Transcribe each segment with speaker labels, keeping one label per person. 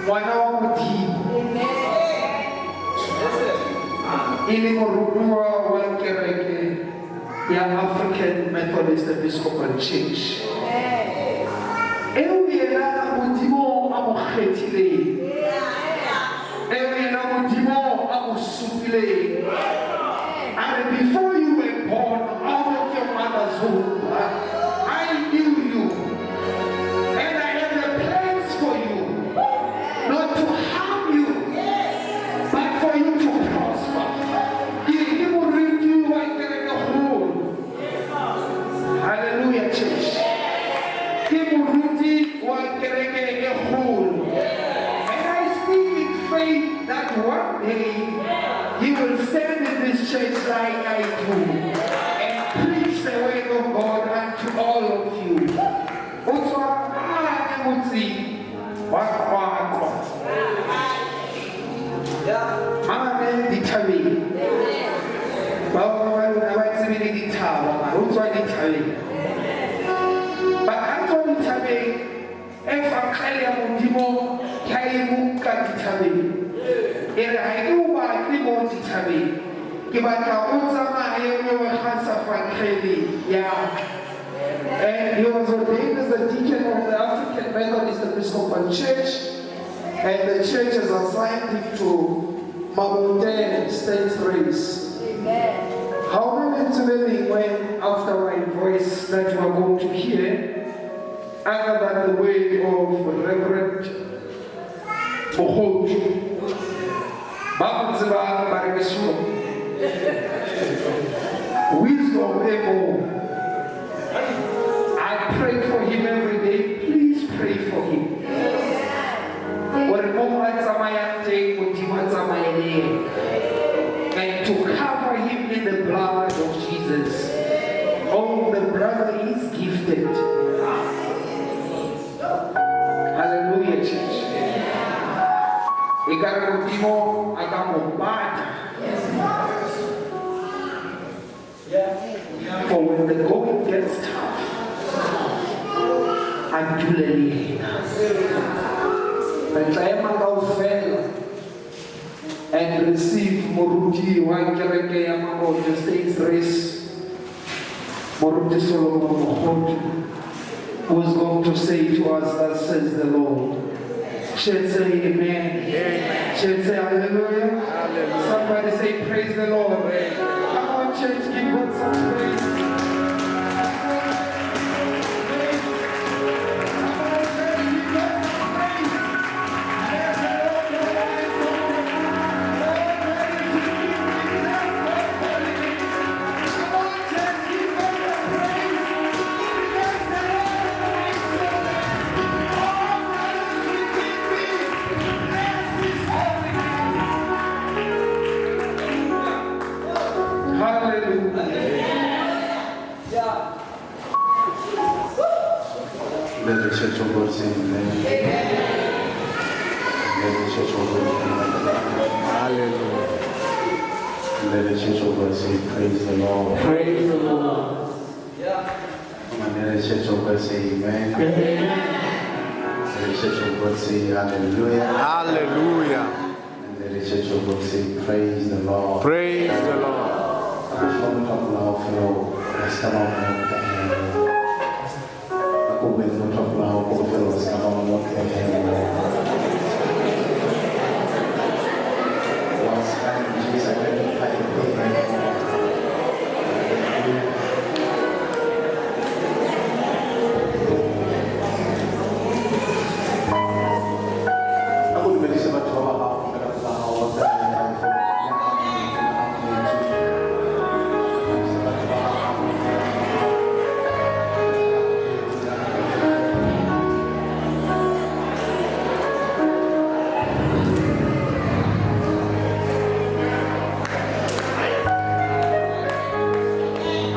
Speaker 1: Ngwana wa Modimo. E le morutuwa wa kereke ya African Methodist Episcopal Church. Eo yena Modimo a mo kgethileng. Eo yena Modimo a mo supileng. A re, before you were born out of your mother's womb, I knew you. And I have the plans for you. Not to harm you, but for you to prosper. Ke moruti wa kereke kgolo. Hallelujah, church. Ke moruti wa kereke e kgolo. And I speak in faith that one day he will stand in this church like I do and preach the word of God unto all of you. O tswa mane motseng wa Qwaqwa. Mane dithabeng. Ba bang ba lona ba tsebe le dithaba, mare o tswa dithabeng. Ba a tswa dithabeng, evangeli ya Modimo ha e mo nka dithabeng. E re ha ke o batle mo dithabeng. Ke batla o tsamaye o yo gasa evangeli ya ka. And he was ordained as a deacon of the African Methodist Episcopal Church. And the church has assigned him to Mabote State Race. How many to lengwe after my voice that you are going to hear, other than the way of Reverend Mogotu? Ba mo tseba ba re ke Solomon. Wisdom e mo. I pray for him every day. Please pray for him. Gore mo a tsamayang teng, Modimo a tsamaye le ena. And to cover him in the blood of Jesus. Oh, the brother is gifted. Hallelujah, church. Ekare Modimo a ka mo pata. For when the going gets tough, a dule le yena. Re tla ema kaofela and receive moruti wa kereke ya Mabote State Race, Moruti Solomon Mogotu, who is going to say to us, "Thus says the Lord." Should say amen.
Speaker 2: Amen.
Speaker 1: Should say hallelujah.
Speaker 2: Hallelujah.
Speaker 1: Somebody say praise the Lord. Come on, church, give God some praise. Come on, church, give God some praise. Bless the Lord, oh my soul. All that is within me, bless God's holy name. Come on, church, give God some praise. Bless the Lord, oh my soul. All that is within me, bless His holy name. Hallelujah.
Speaker 3: Let the church of God say amen. Let the church of God say amen.
Speaker 2: Hallelujah.
Speaker 3: Let the church of God say praise the Lord.
Speaker 1: Praise the Lord.
Speaker 3: And let the church of God say amen.
Speaker 1: Amen.
Speaker 3: Let the church of God say hallelujah.
Speaker 2: Hallelujah.
Speaker 3: And let the church of God say praise the Lord.
Speaker 2: Praise the Lord.
Speaker 3: Ako motho a pela hao fela o se ka ba mo tlogela. Ako bue le motho a pela hao kaofela o se ka ba mo tlogela. Wa se ka njesa ka diphaepe. Hallelujah. Ako dumedise batho ba bararo fela pela hao ba tla le iPhone. Ya amohetswe. Batho ba bararo fela pela hao.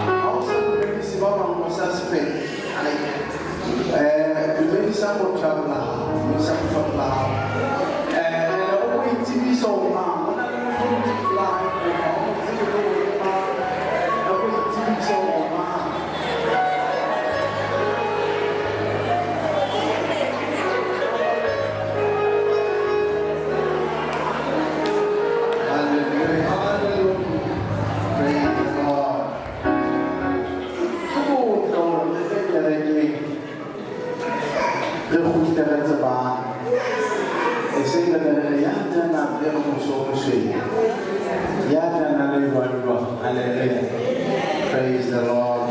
Speaker 3: Ha o sa dumedise ba bang o suspect. Dumedisa motho a pela hao, dumedisa motho a pela hao. O mo itsebise hore mang, ho na le motho o dutseng pela hae moo, ha o mo tsebe le hore ke mang. O mo itsebise hore mang. Re kgutle re tsebane. Eseng re ne re re, ya ne a na apere mose o mosweu, ya ne a na le jwang jwang. Hallelujah. Praise the Lord.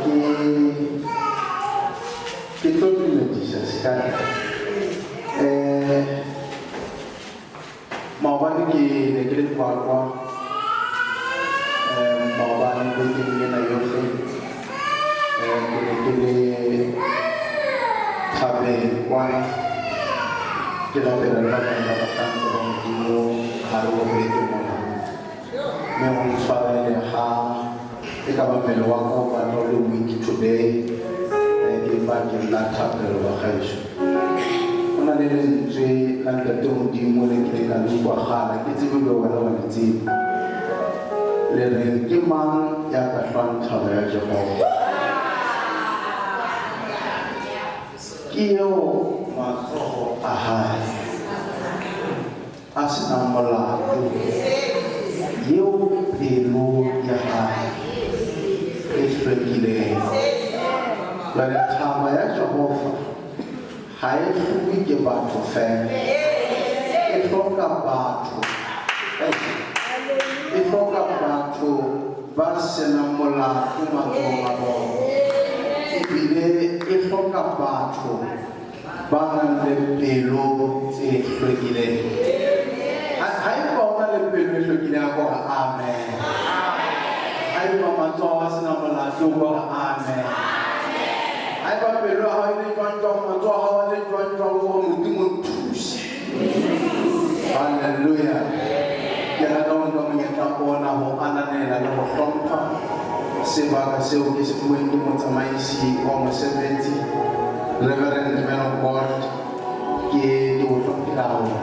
Speaker 3: Ke ke tlo dumedisa seka. Eh maobane ke ne ke le Qwaqwa. Eh maobane bekeng ena yohle eh ke ne ke le thabeng kwana ke rapela le ba bang ba bahlanka ba Modimo hare ho beke mona. Mme o ntshwarele ha e ka ba mmele wa ka o batla o le weak today eh, ke bakeng la thapelo bagaešo. Go na le lentswe la Ntate Modimo le ke le ka le utlwa kgale, ke tsebe be wena wa le tseba. Le reng ke mang ya ka hlwang thaba ya Jehova? Ke eo matsoho a hae a senang molato, eo pelo ya hae e hlwekileng. Jwale thaba ya Jehova ha e hluwe ke batho fela, e hloka batho. E hloka batho ba senang molato matsohong a bona. Ebile e hloka batho ba nang le pelo tse hlwekileng. Haeba o na le pelo e hlwekileng, a ko re amen. Haeba matsoho a sena molato, o ko re amen. Haeba pelo ya hao e le jwang jwang, matsoho a hao a le jwang jwang, o re Modimo nthuse. Hallelujah. Ke rata ho nka monyetla ona ho ananela le ho hlompha sebaka seo ke se fuweng ke motsamaisi wa mosebetsi, Reverend Man of God. Ke ke o hlomphile haholo.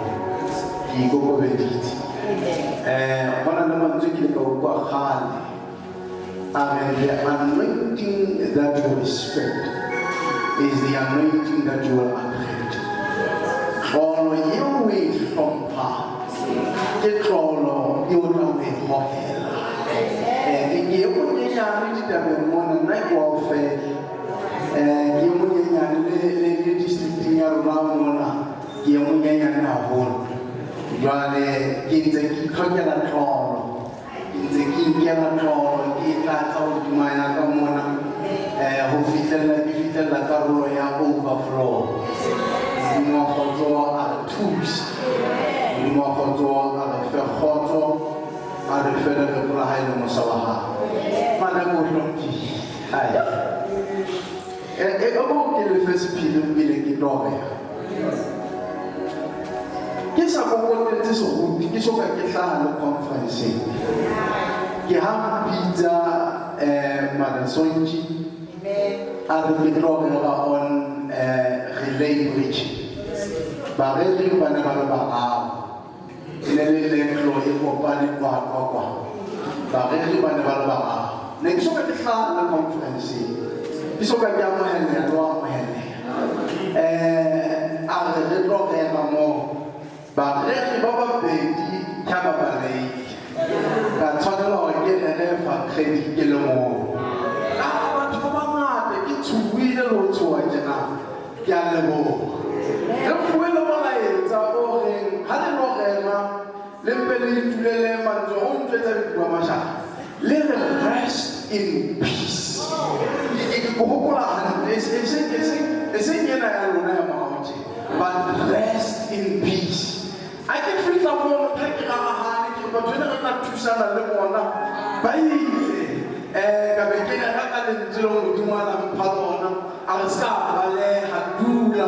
Speaker 3: Ke ikokobeditse. Eh, ho na le mantswe ke ile ka utlwa kgale. Amen. The anointing that you respect is the anointing that you will attract. Tlolo eo o e hlomphang ke tlolo eo o tlang ho e hohela. Eh, ke e monyenyane ditabeng mona, nna ke wa ho fela. Eh, ke e monyenyane le districting ya rona mona, ke e monyenyane haholo. Jwale ke ntse ke itlhokela tlolo. Ke ntse ke inkela tlolo, ke e tlatsa hodima ya ka mona eh ho fihlella ke fihlella karolo ya overflow. Modimo wa kgotso a re thuse. Modimo wa kgotso a re fe kgotso, a re fe lereko la hae le mosa wa hae. Madam o hlomphile. Hai. E o ke le fe sephiri pele ke tlo rera. Ke sa kokotetse seruti, ke soka ke hlaha le conference. Ke ha mpitsa eh Mother Sontji a re ke tlo rera on eh relay preaching. Bareri ba ne ba le bararo. E ne le letlo e kopane Qwaqwa kwa. Bareri ba ne ba le bararo. Ne ke soka ke hlaha le conference. Ke soka ke amoheleha le ho amoheleha. Eh a re re tlo rera moo. Bareri ba babedi ke ha ba balehile. Ka tshwanela hore ke rere evangeli ke le mong. Ka batho ba bangata ke tshohile le ho tshoha tjena. Ke a leboha. Re fuwe le molaetsa o reng ha le lo rera le mpe le itulele mantswe o ntjwetsa ke bua mashano. Le re rest in peace. Ke hopola hantle eseng ena ya lona ya morao tje. But rest in peace. Ha ke fihla mono ha ke rarahane ke re batho ene re tla thusana le bona ba ile eh ka be ke rera ka lentswe leo Modimo a la mpha lona a re ska baleha dula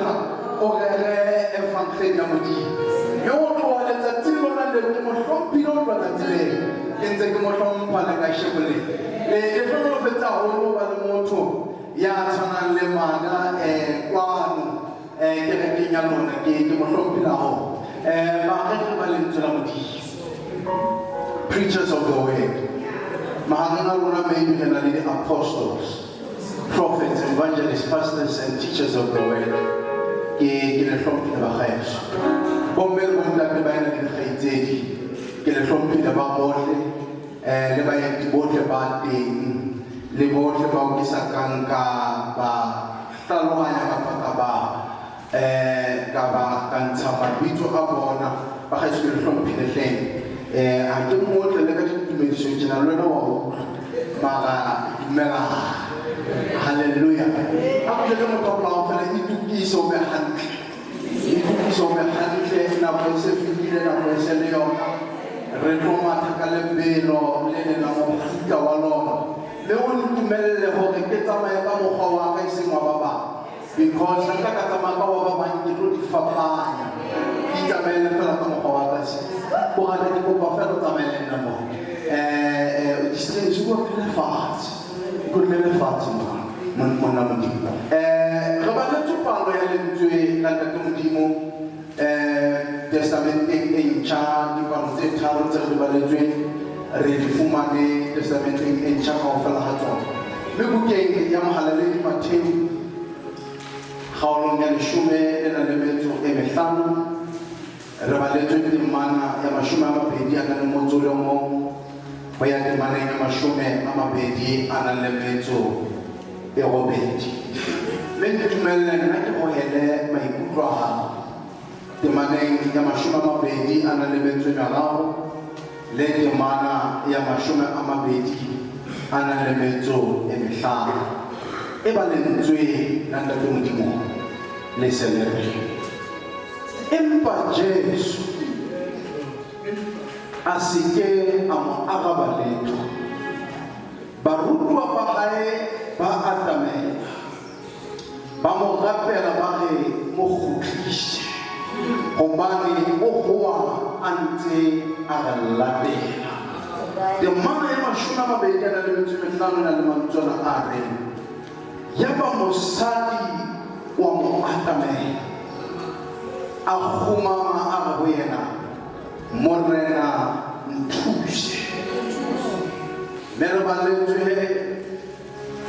Speaker 3: o rere evangeli ya Modimo. Mme ho tloha letsatsing lona leo ke mo hlomphile ho tloha tsatsi leo ke ntse ke mo hlompha le kasheko le. Le hlohonolofetse haholo ho ba le motho ya tshwanang le Mada eh kwano eh kerekeng ya lona ke ke mo hlomphile haholo. Eh bareri ba lentswe la Modimo. Preachers of the word. Mahareng a lona maybe re na le di-apostles, prophets, evangelists, pastors and teachers of the word. Ke ke le hlomphile bagaeso. Bomme le bontate ba ena le dikgaitsedi. Ke le hlomphile ba bohle eh le baeti bohle ba teng le bohle bao ke sa kang ka ba hlalohanya kapa ka ba Um ka ba ka ntsha mabitso a bona ba gaetsho ke le hlomphile hleng. Um ha ke motle le ka ditumediso tjena le wena wa utlwa. Mara dumelang. Hallelujah. A ko jwetse motho wa polao fela itukise o be hantle. Itukise o be hantle nako e se fetile nako e se le yona. Re tlo matha ka lebelo le le la mofuta wa lona. Mme o ntumelle hore ke tsamaye ka mokgwa wa ka eseng wa ba bang. Because ha nka ka tsamaya ka wa ba bang ke tlo di fapanya. Ke itsamaele fela ka mokgwa wa ka. Borata ke kopa fela o tsamaye le nna mo. Eh se fatshe. Ikotlele fatshe mo. Monna Modimo. Eh re baletswe palo ya lentswe la Ntate Modimo eh testamenteng e ntjha dipalo tse tharo tse re di baletsweng re di fumane testamenteng e ntjha kaofela ha tsona. Mme bukeng ya Mohalaledi Matheu kgaolong ya leshome le nang le metso e mehlano re baletswe temana ya 21 ho ya temaneng ya 28. Mme ntumelle nna ke hohele maikutlo a hao temaneng ya 23 le temana ya 25. E ba lentswe la Ntate Modimo le se le re. Empa Jesu a se ke a mo araba letho. Barutuwa ba hae ba atamela, ba mo rapela ba re mo kgutlise, hobane o howa a ntse a re latela. Temana ya 25 e na le mantswe ana a reng, Yaba mosadi wa mo atamela, a kgumama a re ho yena, Morena nthuse. Mme re baletswe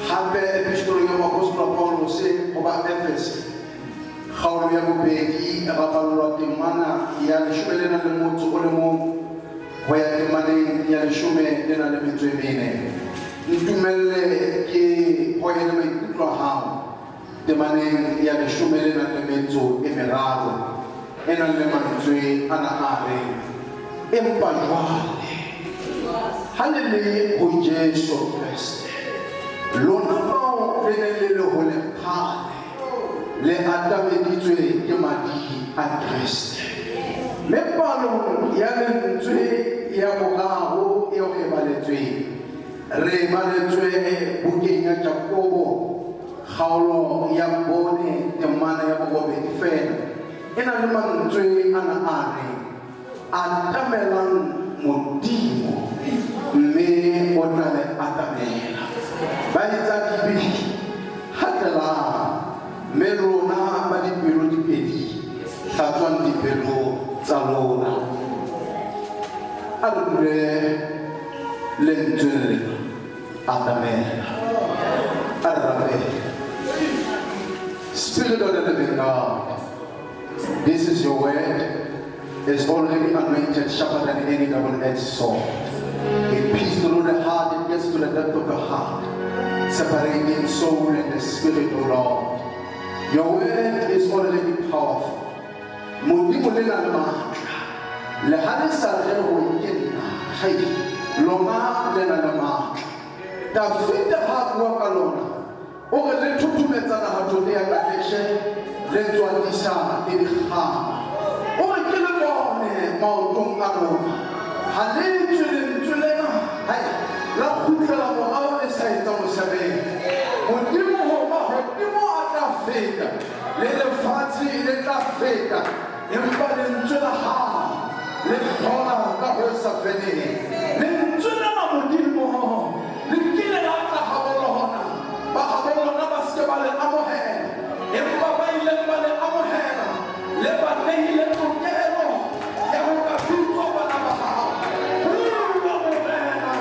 Speaker 3: hape epistoleng ya moapostola Paulose ho ba Efese, kgaolo ya bobedi, ra ballwa temana ya 11 ho ya temaneng ya 14. Ntumelle ke hohele maikutlo a hao temaneng ya 13 e nang le mantswe ana a reng, Empa jwale ha le le ho Jesu Kreste, lona bao le neng le le hole kgale, le atameditswe ke madi a Kreste. Mme palong ya lentswe ya boraro eo re e baletsweng, re e baletswe bukeng ya Jakobo, kgaolo ya 4, temana ya 8 feela, e na le mantswe ana a reng, Atamelang Modimo, mme o tla le atamela. Baetsadibe, hatelang, mme lona ba dipelo di pedi, hlatswang dipelo tsa lona. A re dule lentsweng lena, atamela. A re rapele. Spirit of the living God, this is your word. It's already anointed, sharper than any double-edged sword. It pierces through the heart, it gets to the depth of the heart, separating soul and the spirit, O Lord. Your word is already powerful. Modimo le na le matla. Le ha le sa re ho ke nna, hai, lona le na le matla. Davida ha a bua ka lona, o re le thothometsa nahathothe ya Kadeshe, le tswadisa le dikgama. O re ke le bone maotong a lona, ha le tswe lentswe lena, hai, la kgutlela morao le sa etsa mosebetsi. Modimo hoba hodimo a tla feta, le lefatshe le tla feta, empa lentswe la hao le hlola ka ho sa feleng. Lentswe lena Modimo le kile la tla habo lona, ba habo lona ba se ke ba le amohela, empa ba ileng ba le amohela le ba nehile tokelo ya ho ka bitswa bana ba hao. Bua Morena,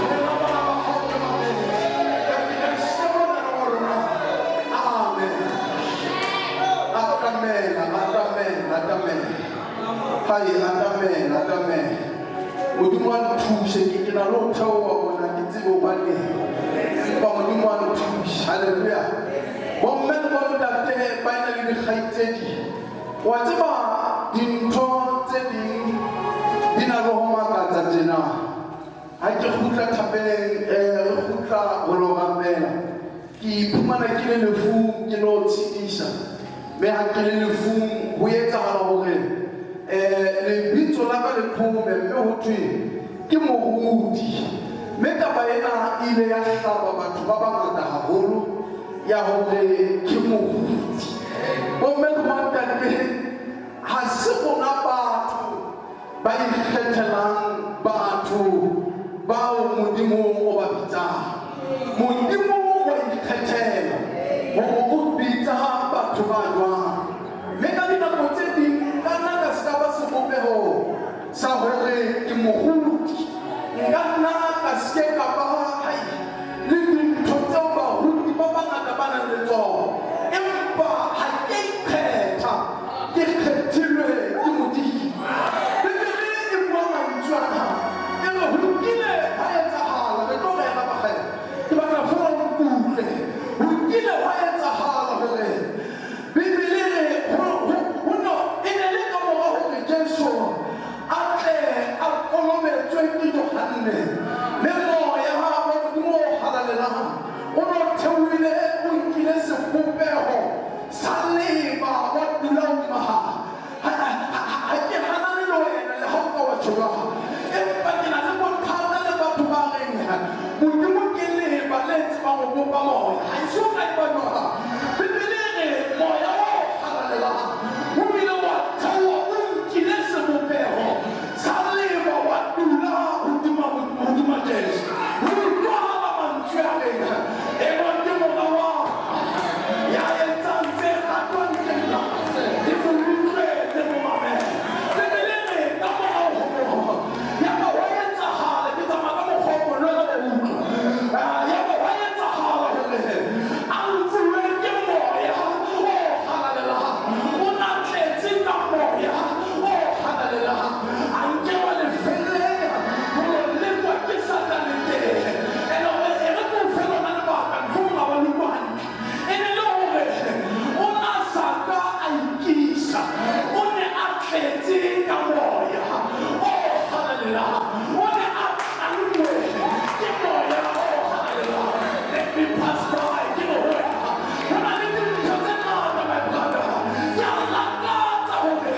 Speaker 3: rona bana ba hao re mametse. Ka Kreste Morena wa rona. Amen. Atamela, atamela, atamela. Hai, atamela, atamela. Modimo a nthuse, ke ke na le ho theoha mona, ke tsebe hobaneng. Empa Modimo a nthuse. Hallelujah. Bomme le bontate ba ena le dikgaitsedi Wa tseba dintho tse ding di na le ho makatsa tjena. Ha ke kgutla thapeleng, re kgutla ho lo rapela. Ke iphumana ke le lefung ke lo tshedisa. Mme ha ke le lefung ho etsahala hore lebitso la ka le qhome mme ho thwe ke moruti. Mme taba ena e ile ya hlaba batho ba bangata haholo ya hore ke moruti. Bomme le bontate ha se rona batho ba ikgethelang batho bao Modimo o ba bitsang. Modimo wa ikgethela hore o bitsa batho ba jwang. Mme ka dinako tse ding nka nna ka se ka ba sebopeho sa hore ke moruti. Nka nna ka se ke ka ba hai le dintho tseo baruti ba bangata ba nang le tsona. Empa ha ke ikgetha, ke kgethilwe ke Modimo. Bibele e bua mantswe ana, e re ho kile hwa etsahala, re tlo rera bakgele. Ke batla feela o nkutlwe. Ho kile hwa etsahala hore Bibele e re ho no e ne le ka mora hore Jesu a tle a kolobetswe ke Johanne, mme moya wa Modimo o halalelang o no theohile o nkile sebopeho sa leeba wa dula hodima hae. Ha ke hanane le wena le ha o ka wa tjho jwalo, empa ke na le bothata le batho ba reng Modimo ke leeba le tsebang ho bopa moya. Ha e so ka e ba jwalo. Bibele e re moya o halalelang o ile wa theoha o nkile sebopeho sa leeba wa dula hodima Jesu. Ho utlwahala mantswe a reng enwa ke mora wa ka ya etsang tse ratwang ke nna, le mo utlwe le mo mamele. Bibele e re ka morao ho moo yaba hwa etsahala, ke tsamaya ka mokgwa o mong le wena wa utlwa. Yaba hwa etsahala hore a nkuwe ke moya o halalelang. O na tletse ka moya o halalelang. A nkewa lefelleng ho lo lekwa ke Satane teng. Ene hore e re ke o fe lona lebaka, mohlomong ha wa le utlwa hantle. E ne le hore o na sa ka a ikisa, o ne a tletse ka moya o halalelang. O ne a tlanngwe ke moya o halalelang. Let me pass by, ke re ho wena, ho na le dintho tse ngata my brother. Ke a lakatsa hore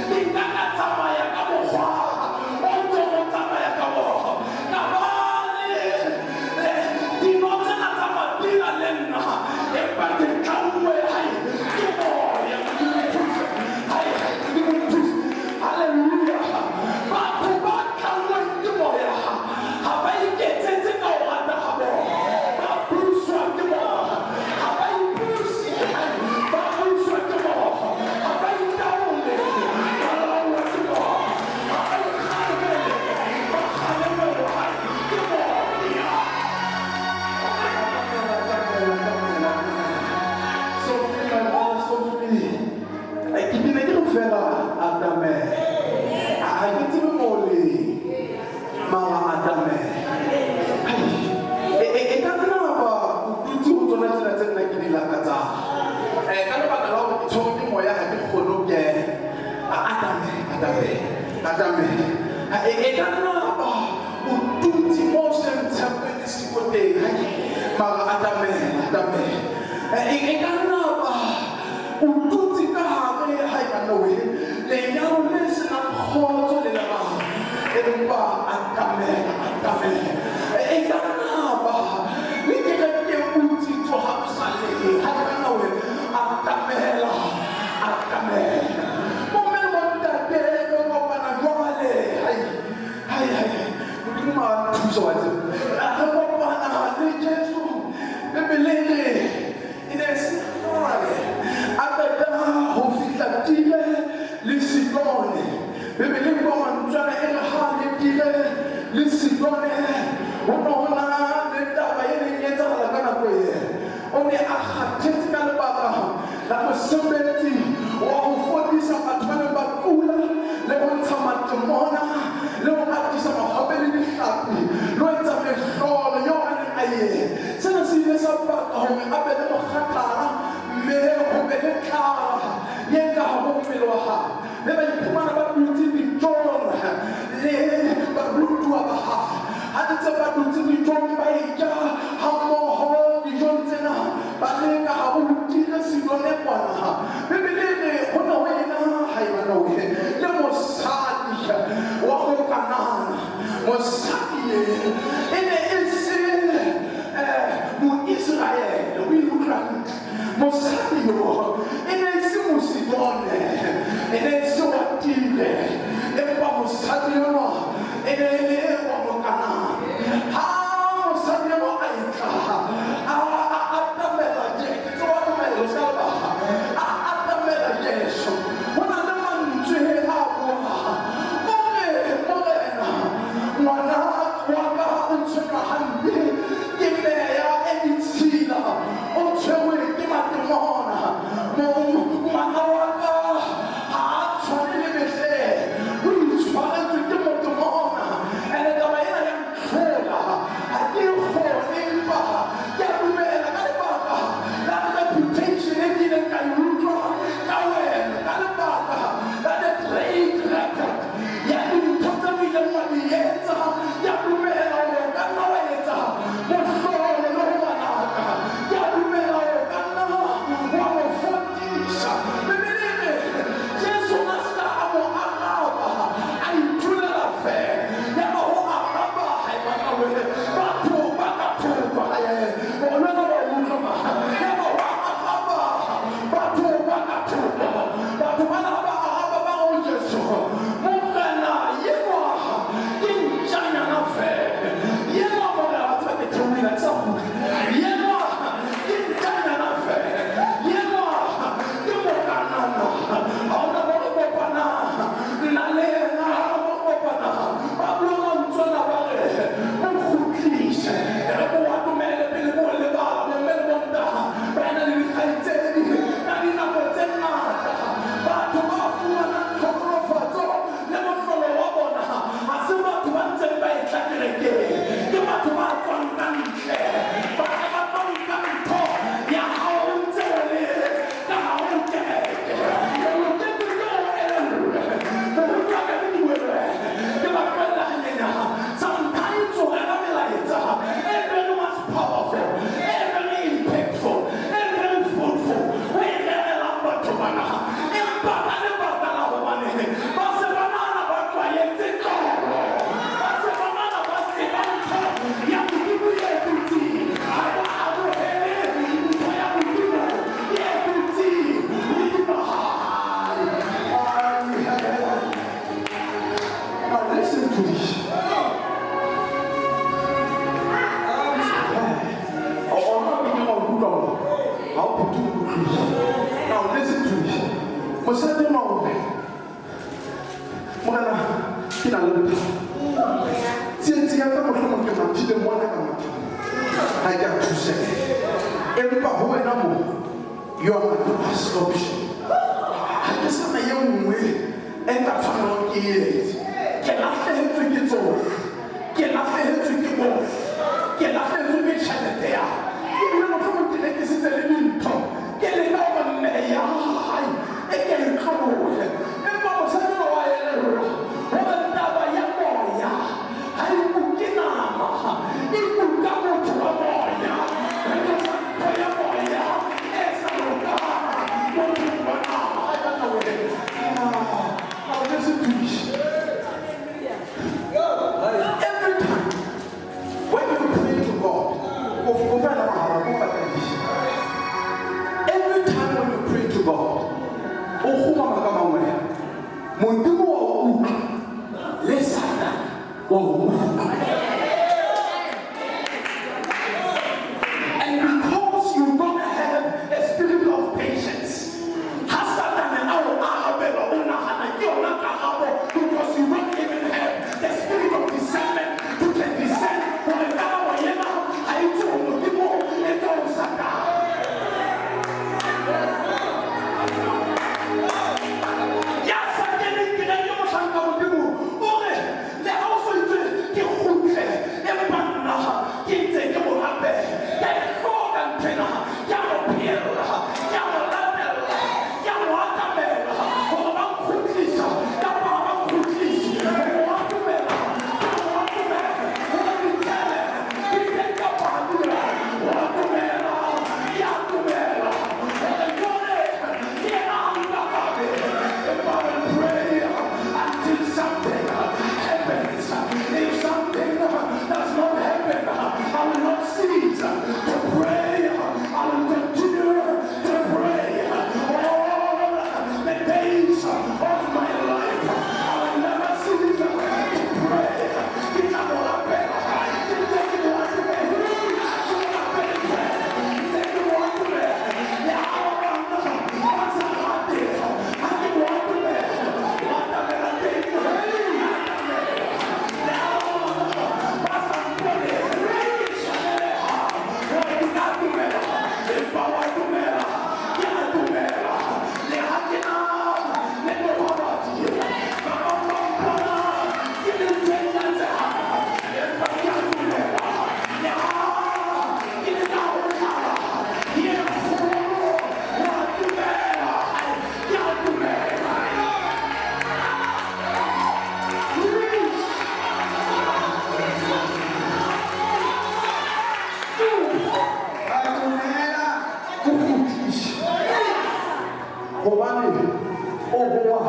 Speaker 3: di nka ka tsamaya ka mokgwa o ntseng o tsamaya ka bona. Ka ba le dino tsena tsa mabila le nna, empa ke tlanngwe hai ke moya. Modimo nthuse. Hai, Modimo nthuse. Hallelujah. Batho ba tlanngweng ke moya ha ba iketsetse ka ho rata ha bona. Ba buswa ke moya. Ha ba ipuse. Ba buswa ke moya. Ha ba itaole. Ba laolwa ke moya. Ha ba ikgalemele. Ba kgalemelwa ke moya. Sophie, my brother Sophie. Ke ne ke re fela atamela. Ha ke tsebe moo o leng, mara atamela. Hai, e ka nna ba o dutse ho tsona tsena tse nna ke di lakatsang. Ka lebaka la hore ke tshwerwe ke moya ha ke kgone ho kena. Atamela, atamela, atamela. E ka nna ba o dutse moo o seng tshepo e le siko teng. Hai, mara atamela, atamela. E ka nna ba o dutse ka hare, hai banna we, lenyalo le senang kgotso le lerato. Empa atamela, atamela. E ka nna ba le kerekeng o tsitso ha o sa le. Hai banna we, atamela, atamela. Bomme le bontate re kopana jwale. Hai, hai, hai. Modimo a nthuse wa tseba. Re kopana le Jesu. Bibele e re e ne se kgale a qeta ho fihla Tire le Sidone. Bibele e bua mantswe ana e re ha le Tire le Sidone ho no ho na le taba e neng e etsahala ka nako eo. O ne a kgathetse ka lebaka la mosebetsi wa ho fodisa batho ba neng ba kula le ho ntsha matemona le ho atisa mahobe le dihlapi le ho etsa Mme ba iphumana ba dutse dijong le barutuwa ba hae. Ha ntse ba dutse dijong ba eja hammoho dijong tsena, ba le ka hare ho Tire Sidone kwana. Bibele e re ho ne ho ena haebanoe le mosadi wa Mokanana. Mosadi e ne e se Moiseraele, o e utlwa hantle. Mosadi yo e ne e se Mosidone, e ne e se wa Tire, empa mosadi enwa e ne e le wa Mokanana. Ha mosadi enwa a etla, a atamela ke tseba tumelo, o ska lebala. A atamela Jesu. Ho na le mantswe a buang. O re, Morena, ngwana wa ka o tshwerwe hampe ke meya e ditshila, o tshwerwe ke matemona. Ngwana wa ka ha a tshwane le mehleng, o itshwaretswe ke motemona. Ene taba ena ya ntlhola, ha ke e kgone, empa ke a dumela ka lebaka la reputation e ke ileng ka e utlwa ka wena, ka lebaka la the great record ya dintho tse o ileng wa di etsa. Ke a dumela hore o ka nna wa etsa mohlolo le ho ngwanaka. Ke a dumela hore o ka nna wa mo fodisa. Bibele e re Jesu a ska a mo araba, a itulela feela. Yaba ho araba haebana batho ba ka thoko hae, o le wena wa utlwa ma. Yaba ho araba batho ba ka thoko. Batho bana ha ba araba ba re ho Jesu, Morena, enwa ke ntjanyana feela. Enwa Morena, wa tseba ke theohile, ha ke sa kgutla. Enwa ke ntjanyana feela. Enwa ke Mokanana. Ha hona mo re kopanang nna le yena, ha hona mo re kopanang. Ba bua mantswe ana ba re mo kgutlise, e re mo atomele pele mo lebala. Bomme le bontaha ba ena le dikgaitsedi ka dinako tse ngata. Batho ba fumanang tlhokonofatso le mohlolo wa bona ha se batho ba ntseng ba etla kerekeng, ke batho ba tswang ka ntle, ba tla ba tlo nka ntho ya hao o ntse o le ka hare ho kereke. O loketse ke o elellwe moruti wa ka ke diwelwe ke ba tlohella hanyenyane. Sometimes o rera melaetsa e very much powerful, e very impactful, e very fruitful, o e rerelang batho bana, empa ka lebaka la hobane ba se ba nahana ba tlwaetse tlolo, ba se ba nahana ba tseba ntho ya Modimo e dutseng, ha ba amohele ntho ya Modimo e dutseng hodima hae. Now listen to this. O ona o ke wa utlwa mo. Ha o phuthe o utlwile. Now listen to this. Mosadi enwa o re, Morena, ke na le bothata. Tsietsi ya ka mohlomong ke mathile mona ka matha. Ha ke a thuseha. Empa ho wena mo, you are my last option. Ha ke sa na e nngwe e nka tshwanelang ke e etse. Ke lahlehetswe ke tsohle. Ke lahlehetswe ke bohle. Ke lahlehetswe ke tjhelete ya ka. Ebile mohlomong ke rekisitse le dintho. Ke leka hore meya hae e ke e tlohe. Empa mosadi enwa wa elellwa hore taba ya moya ha e kuke nama, e kuka motho wa moya. Re tlosa ntho ya moya e sa lokang mothong wa nama. Now listen to this. Every time when you pray to God, go find out how go find this. Every time when you pray to God, o kgumama ka mangwele, Modimo wa o utlwa, le Satane wa o utlwa. And because you don't have a spirit of patience, ha Satane a o arabela, o nahana ke yona karabo, because you don't even have the spirit of discernment to can discern hore karabo ena ha e tswe ho Modimo, e tswa ho Satane. Ya sa keneng kereke, mohlanka Modimo o re le ha o so itswe ke kgutle, empa nna ke ntse ke mo rapela, ke a e hloka nthwena, ke a mo phehella, ke a mo latella, ke a mo atamela hore ba nkgutlise. mokgutlise gobane o boa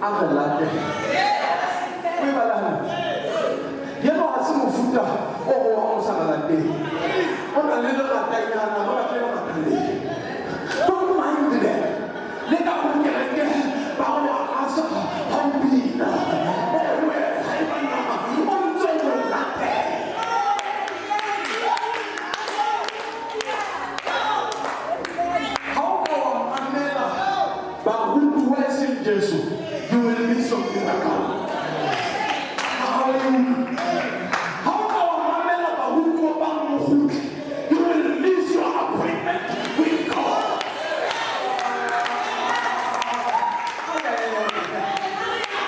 Speaker 3: a re latela. O e bala hantle. Yeno ha se mofuta o goang o sa re latele. O na le leratanyana, re batle lerata le. Don't mind them. Le ka ho kereke ba o asa ha o bina. Ewe, ha e ba nama, o ntse o re latela. Ha o ka wa mamela barutuwa e seng Jesu, you will miss your miracle. Hallelujah. Ha o ka wa mamela barutuwa ba mokgutli, you will miss your appointment with God.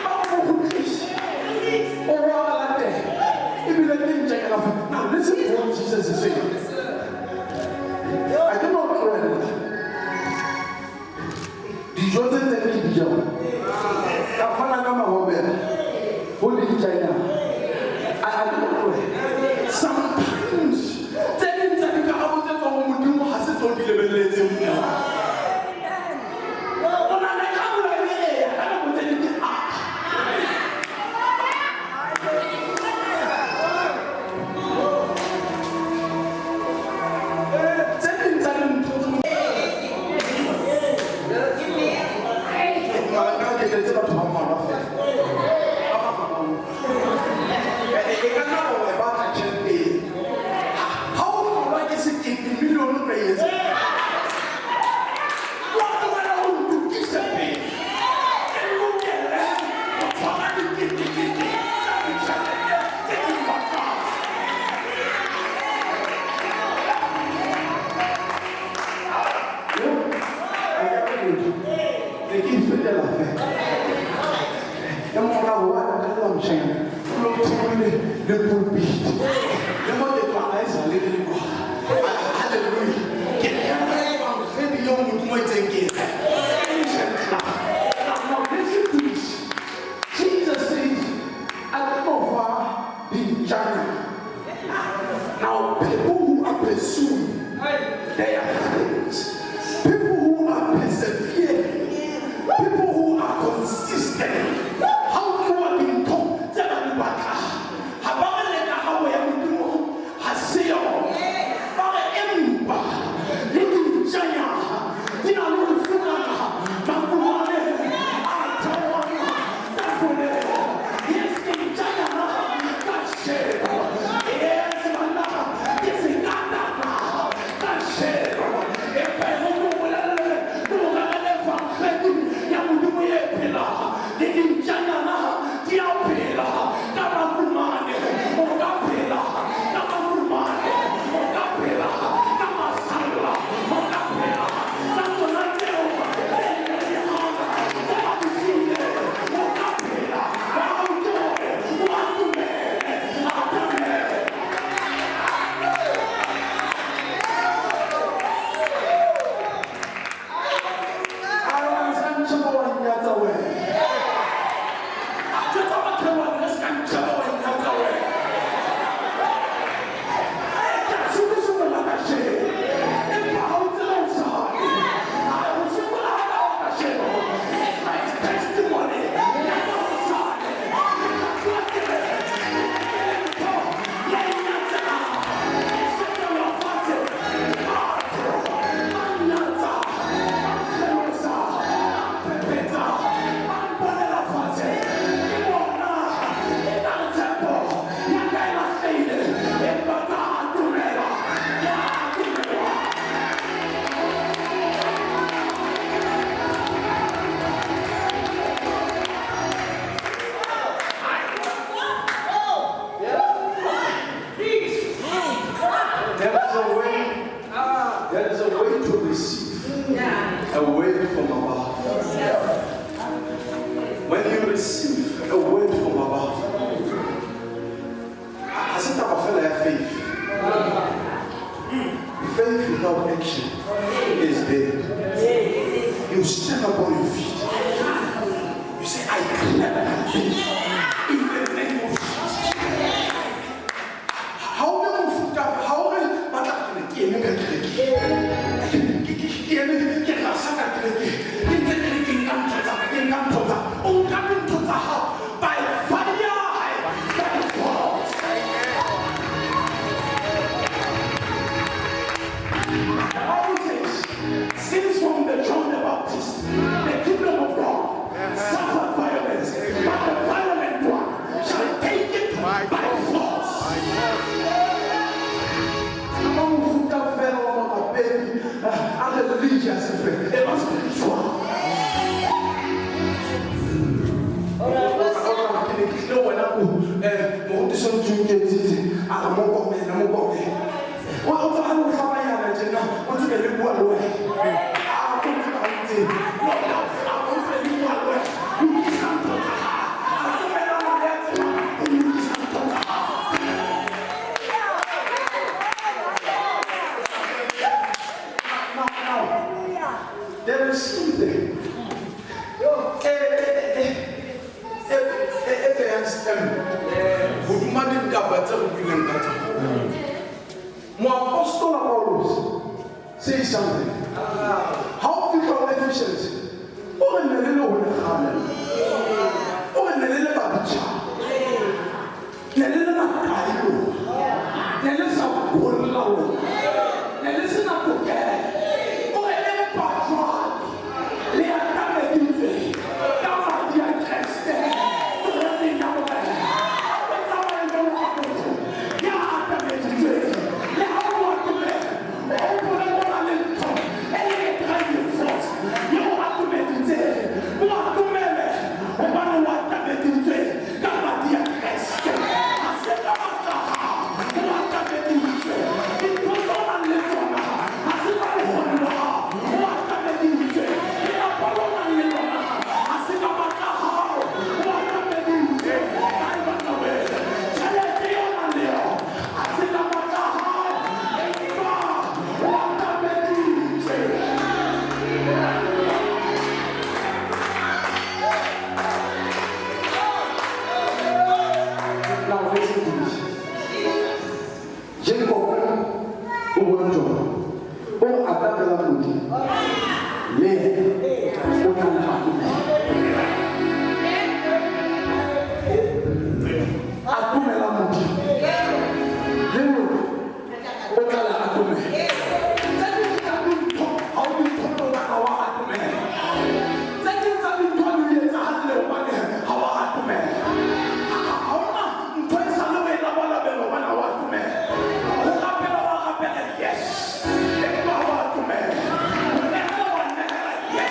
Speaker 3: Ba mokgutlisi, o wa ba latela. Ebile ke ntjekela fa- Now listen to what Jesus is saying. I do not tlohella dijo tse teng ke di jang ka fana ka mahobela ho le ditjanyana. I do not tlohella. Sometimes tse ding tsa dikarabo tse tswang ho Modimo ha se tseo di lebelletseng mona. O na le karolo e le eya, ka nako tse ding ke a. Tse ding tsa dintho tse Mara ke tletse batho ba mmalwa fela. Ba ba mmalwa. E ka nna wa e batla tjhelete eo. Ha o hlolwa ke sekete million o tlo e etsa. Wa tlohela ho ntukisa pele. Ke lokele ho tshwara diketekete tsa ditjhelete tse ke di batlang. Yo, a ka re letho. Ne ke ifetela fela. E mora wa ka la motjhanyana, o lo theohile le pulpit. Le mo ke tswang ha e sa le le kwa. Hallelujah. Ke rera evangeli eo Modimo a itseng ke e rere. Now listen to this. Jesus says, I don't know fa dintjana. Now people who are pursuing their dreams, people who are persevering, people who are consistent, ha o tloha dintho tse ba di batlang, ha ba re le karabo ya Modimo ha se yona. Ba re empa le dintjanyana di na le ho fumana makumane a theohang tafoleng. Yes, ke ntjanyana kajeno. Yes, banna, ke sekatana kajeno. Empa e re ke o bolelle, ke o rerele evangeli ya Modimo e phelang. Le dintjanyana di a phela ka makumane. O ka phela ka makumane. O ka phela ka masalla. O ka phela ka tsona tseo tse nyonyehang, tse ba di fileng. O ka phela ka o tlohe, o atomele, atamele. A re sa ntjheba wa nnyatsa wena. Jwetsa makhelwane, re ska ntjheba wa nnyatsa wena. Ke a sokosokola kajeno. Empa ha o tsebe hosane. Ha ho sokola ha ka wa kajeno. My testimony ya ka hosane. Ke tla kereke. Ke le ntho ya e nyatsehang. Ke shebelwa fatshe. Batho ba nnyatsa, ba nkgelosa, ba mphephetsa, ba mponela fatshe. Ke bona ekare tshepo ya ka e lahlehile. Empa ka atomela, ke a atomela. There is a way. There is a way to receive a word from above. When you receive a word from above, ha se taba fela ya faith. Faith without action is dead. You stand up on your feet. You say, I grab my thing in the name of Jesus. Ha o be mofuta, ha o re batla gore ke eme ka kerekeng. Ke bua le wena. A ko tseba ha o tsebe. No, no, a o ntse le bua le wena. Lokisa ntho tsa hao. Atomela ngwana ya tsebang ho lokisa ntho tsa hao. Now, now, there is something. E behang stamp hodima ditaba tse re buileng ka tsona. Moapostola Paulus say something. Ha o fihla ho Ephesians, o re ne le le hole kgale. O re ne le le baditjhaba. Ne le le makae lona. Ne le sa bolla lona. Ne le sena tokelo. O re empa jwale le atameditswe ka madi a Kreste. Teroneng ya Morena. Ha o tsamaya jwalo ka motho ya atameditsweng. Le ha o atomela, o hopole o na le ntho e leng driving force eo atomeditseng. O atomele hobane o atameditswe ka madi a Kreste. Ha se ka matla a hao, o atameditswe. Dintho tse o nang le tsona ha se ka bokgoni ba hao, o atameditswe. Lelapa le o nang le lona ha se ka matla a hao, o atameditswe. Ai banna we, tjhelete eo o nang le yona ha se ka matla a hao, empa o atameditswe. Now listen to this. Jacob o bua jwang? O atamela Modimo. Le yena o tla mo atomela. Atomela Modimo. Le lona o tla le atomela. Tse ding tsa dintho ha o di thole hobane ha wa atomela. Tse ding tsa dintho ha di etsahalle hobane ha wa atomela. Ha hona ntho e sale o e labalabela hobane ha wa atomela. Ho rapela wa rapela, yes. Empa ha wa atomela. Ho nehela wa nehela, yes.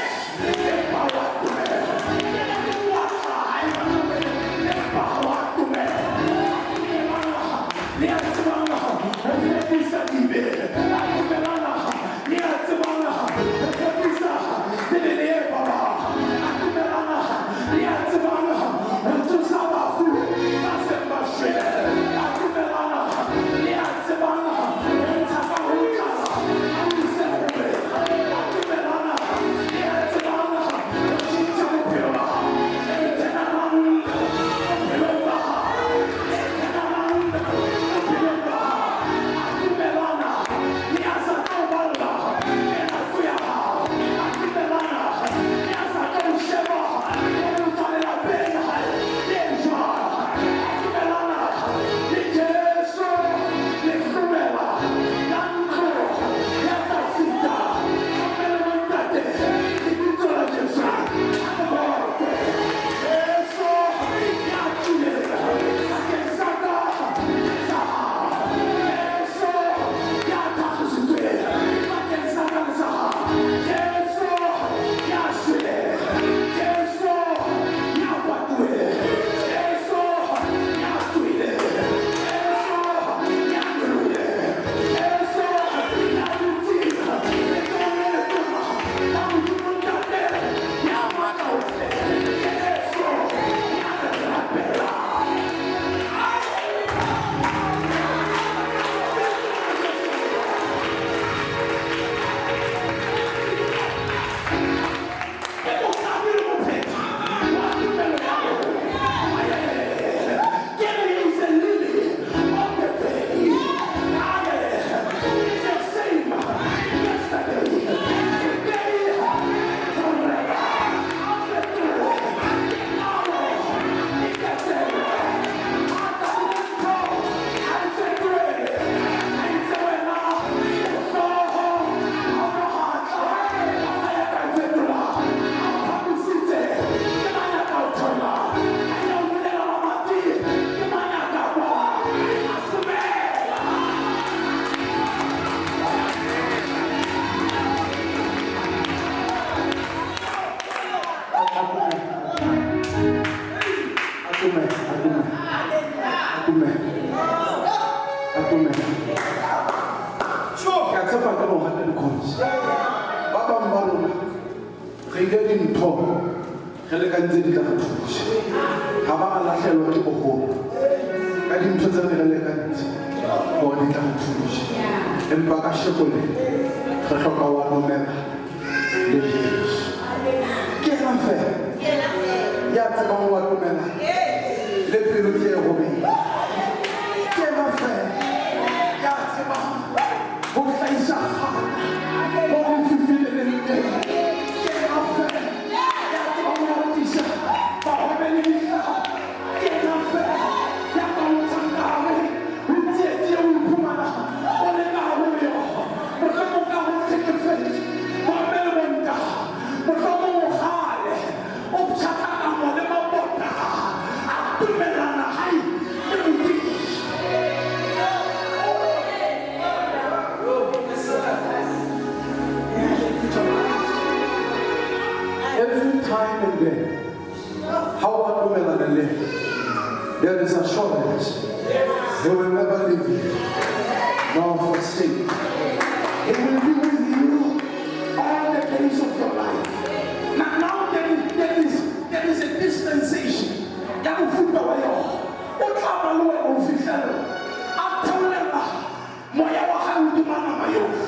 Speaker 3: Beile dintho re lekantse di tla re thusa. Ga ba ra lahlelwa ke boholo ka dintho tse ne re lekantse hore di tla re thusa. Empa ka sheko le re hloka wa nomela le Jesu. Ke yena fela ya tsebang wa dumela le pelo tse robedi. Ke yena fela ya tsebang ho hlahisa kganya mo lefifi le leng teng. Ke yena fela ya tsebang ho atisa mahobe le dihlapi. Ke yena fela ya ka o ntshang ka hare ho tsietsi eo o iphumana o le ka hare ho yona. Mohlomong ka ho hlekefetso, bomme le bontate, mohlomong o kgale o pshatlakangwa le mabota a tumelana hae le Modimo. Every time and then, how I dumelana le, there is assurance he will never leave you nor forsake you. He will be with you all the days of your life. Now there is a dispensation. Ya mofuta wa yona. O tla ba le wena ho fihlella. A theolela moya wa hae hodima nama yohle.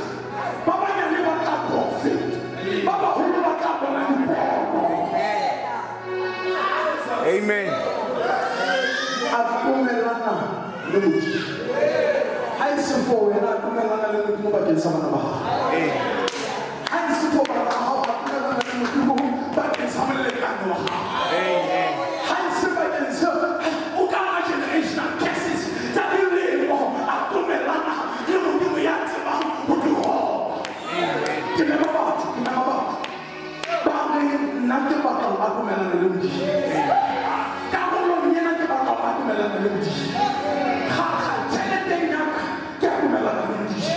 Speaker 3: Ba banyane ba tla profeta. Ba baholo ba tla bona dipono.
Speaker 2: Amen.
Speaker 3: A tumelana le Modimo. Ha e se for wena, a tumelana le Modimo bakeng sa bana ba hao.
Speaker 2: Amen.
Speaker 3: Ha e se for bana ba hao, a tumelana le Modimo bakeng sa molekane wa hao.
Speaker 2: Amen.
Speaker 3: Ha e se bakeng sa o ka ra generational curses tsa dilemo, a tumelana le Modimo ya tsebang ho di roba. Ke mema batho, ke mema batho. Ba re nna ke batla ho atumelana le Modimo. Karolong ena ke batla ho atumelana le Modimo. Ga tjheleteng ya ka ke atumelana le Modimo.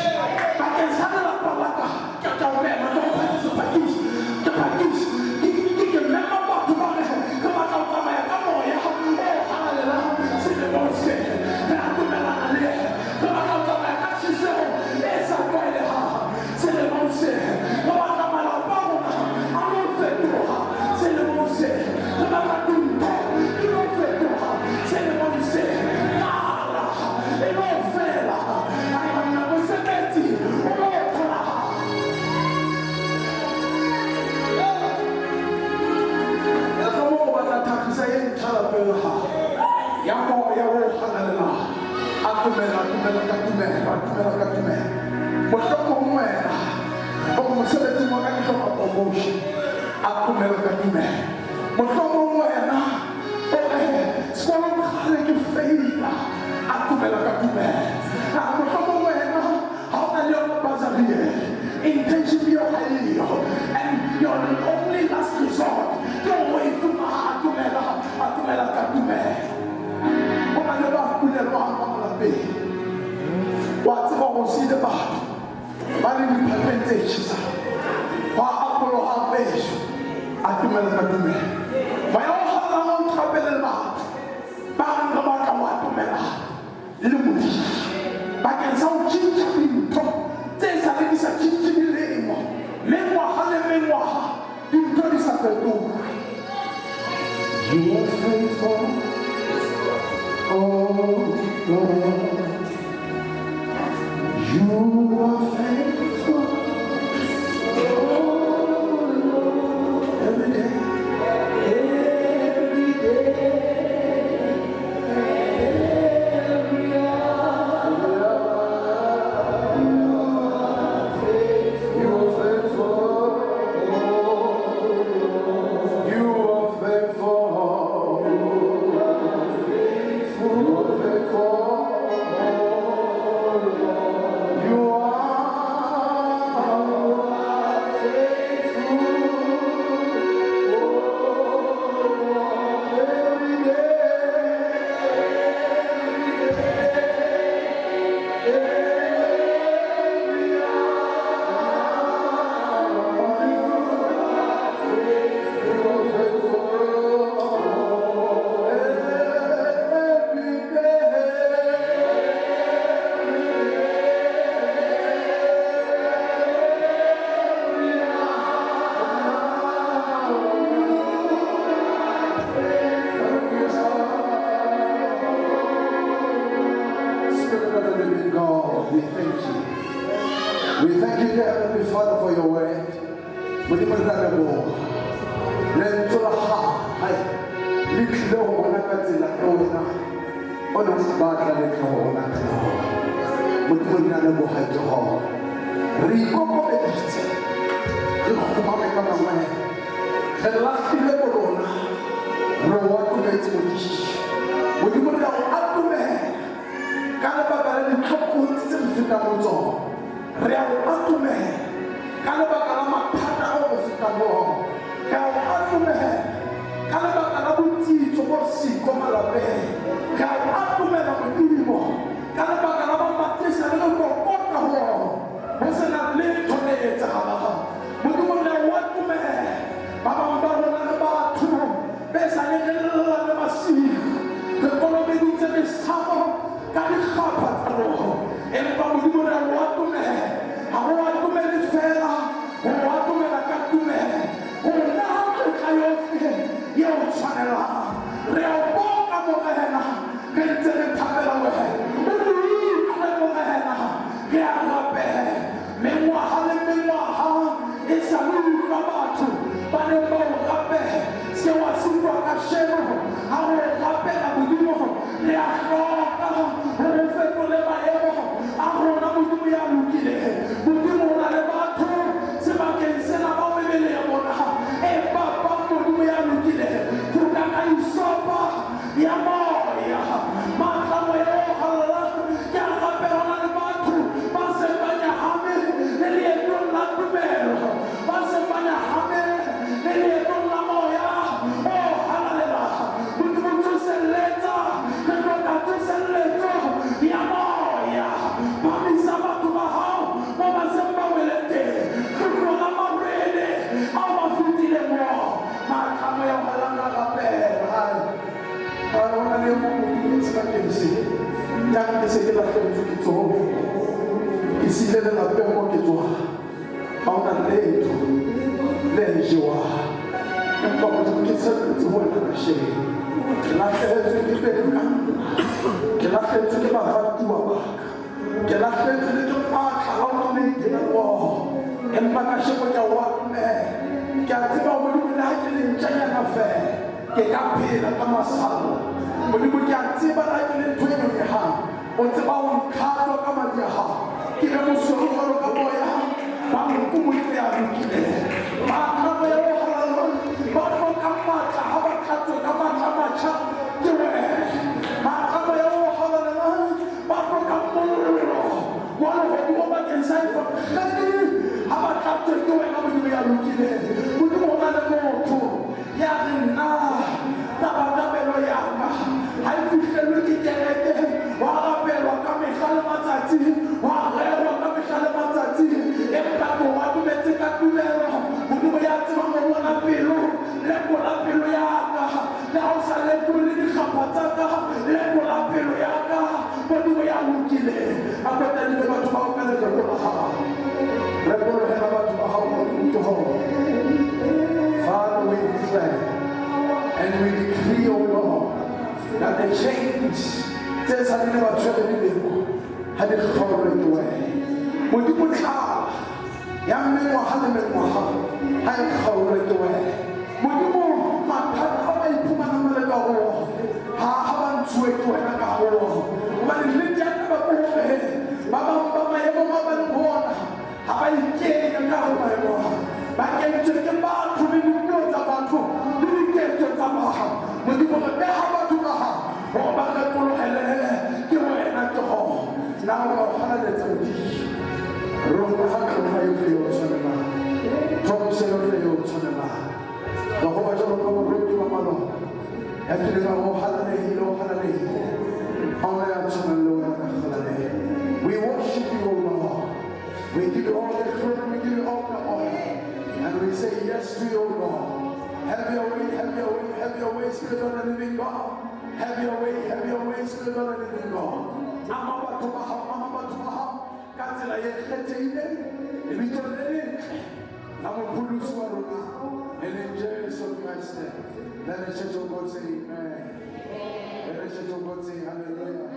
Speaker 3: Bakeng sa lelapa la ka ke tla o mema, ke o phakise, phakise, ke phakise. Ke mema batho ba re re batla ho tsamaya ka moya o halalelang selemong se. Re atumelana le yena. Re batla ho tsamaya ka tjheseho e sa tlwaelehang selemong se. Re batla malapa a rona a lo fetoha selemong se. Re batla dintho di lo fetoha selemong se. Tlala e lo fela. Ai banna, mosebetsi o lo tholahala. Mohlomong o batla tlhagisa e ntjha lapeng la hao. Ya moya o halalelang. A tumela, a tumela ka tumelo, a tumela ka tumelo. Mohlomong wena o re mosebetsing wa ka ke hloka promotion. A tumela ka tumelo. Mohlomong wena o re sekolong kgale ke faila. A tumela ka tumelo. Ah, mohlomong wena ha o na le yona bursary internship eo ha eyo and your only last resort ke ho e fumana. A tumela, a tumela ka tumelo. Ho na le ba kulelwang ka malapeng. Wa tseba ho siile batho ba le diphapheng tse tjhesang. Ba apoloha peso. A tumela ka tumelo. Moya o halalelang o thapelele batho ba reng re batla ho atomela le Modimo bakeng sa ho tjhentjha dintho tse sa le di sa tjhentjhe dilemo, mengwaha le mengwaha dintho di sa fetohe. You are faithful, oh Lord. You are faithful, oh Lord. Every day, every day, every hour. You are faithful, you are faithful, you are faithful, you thank you. We thank you, dear Heavenly Father, for your word. Modimo re a leboha. Lentswe la hao, hai, le tlile ho rona ka tsela eo wena o neng o batla le tle ho rona ka yona. Modimo re a leboha Jehova. Re ikokobeditse, re kgumame ka mangwele. Re lahlile borona, re o atometse Modimo. Modimo re a o atomela ka lebaka la ditlokotsi tse re fetang ho tsona. Re a o atomela ka lebaka la mathata ao re fetang ho ona. Re a o atomela ka lebaka la botsitso bo siko malapeng. Re a o atomela Modimo ka lebaka la mamatisa le re kokota ho ona. Ho sena letho le etsahalang. Modimo re a o atomela. Ba bang ba rona re batho be sa le re lla le masiu. Re kolobeditse mesamo ka dikgapha tsa rona. Empa Modimo re a o atomela. Ha re o atomele feela, re o atomela ka tumelo. Ho neha tlotla yohle eo o tshwanelang. Re a o boka Morena, re ntse re thabela wena. O re utlwe Morena, re a rapela. Mengwaha le mengwaha e sa le utlwa batho ba neng ba o rapela. Se wa se utlwa kasheno ha o rapela Modimo, re a hloka hore o fetole maemo a rona Modimo ya lokileng. Modimo o na le batho sebakeng sena bao mebele ya bona e bapang Modimo ya lokileng. Fuka ka isopa ya moya. Matla moya o halalelang. Ke a rapela ho na le batho ba seng ba nyahame le leetong la tumelo. Ba seng ba nyahame le leetong la moya o halalelang. Modimo tsoselletsa, re hloka tsoselletso ya moya. Phamisa batho ba hao mo ba seng ba wele teng. Re tlola marwele ao ba fetileng ho ona. Matla moya o halalelang ra rapela. Hai. Ha ho na le e mong Modimo sebakeng se. Ya re ke se ke lahlehetswe ke tsohle. Ke siile lelapeng mo ke tswang. Ha ho na letho le jewang. Empa Modimo ke tshepetse ho wena kasheno. Ke lahlehetswe ke pelo ka nna. Ke lahlehetswe ke baratuwa ba ka. Ke lahlehetswe le ke matla ao ke neng ke na le ona. Empa kasheno ke a o atomela. Ke a tseba hore Modimo le ha ke le ntjanyana feela, ke ka phela ka masalla. Modimo ke a tseba le ha ke le ntho e nyonyehang, o tseba ho nkhatswa ka madi a hao. Ke be mosweu jwalo ka boya ba nku Modimo ya lokileng. Matla moya o halalelang ba hlokang matla ha ba tlatswe ka matla a matjha ke wena. Matla moya o halalelang ba hlokang mollo wa lehodimo bakeng sa evangeli ha ba tlatswe ke wena Modimo ya lokileng. Modimo ho na le motho ya reng na tabatabelo ya ka ha e fihlellwe ke kereke, wa rapelwa ka mehla le matsatsi, wa rerwa ka mehla le matsatsi, empa ke o atometse ka tumelo. Modimo ya tsebang ho bona pelo, lekola pelo ya ka. Le ha o sa lekole dikgapha tsa ka, lekola pelo ya ka. Modimo ya lokileng, a ko tadime batho bao ka letlotlo la hao. Rekolohela batho ba hao Modimo Jehova. Father, we declare and we decree, O Lord, that the chains tse sa le ba tshwere dilemo ha di kgaolwe ke wena. Modimo tlala ya mengwaha le mengwaha ha e kgaolwe ke wena. Modimo mathata a ba iphumanang ba le ka ho ona ha ba ntshuwe ke wena ka ho ona. Hobane nnete ya taba ke hore ba bang ba maemong a ba leng ho ona ha ba ikenya ka ho maemo a. Ba kentswe ke batho le dipuo tsa batho le diketso tsa batho. Modimo re beha batho ba hao hore ba rekolohele ke wena Jehova. Na o ka o halaletsa Modimo. Re o neha tlotla yohle eo o tshwanelang. Thoriso yohle eo o tshwanelang. Re ho ba jwalo ka moroki wa maloba ya kileng a re o halalehile, o halalehile. Ha hona ya tshwanang le wena ka kgalalelo. We worship you, O Lord. We give you all the glory, we give you all the honor. And we say yes to you, O Lord. Have your way, have your way, have your way, Spirit of the living God. Have your way, have your way, Spirit of the living God. Ama batho ba hao, ama batho ba hao ka tsela e kgethehileng, lebitsong le letle la mopholosi wa rona, e leng Jesu Kreste. Let the church of God say amen. Let the church of God say hallelujah.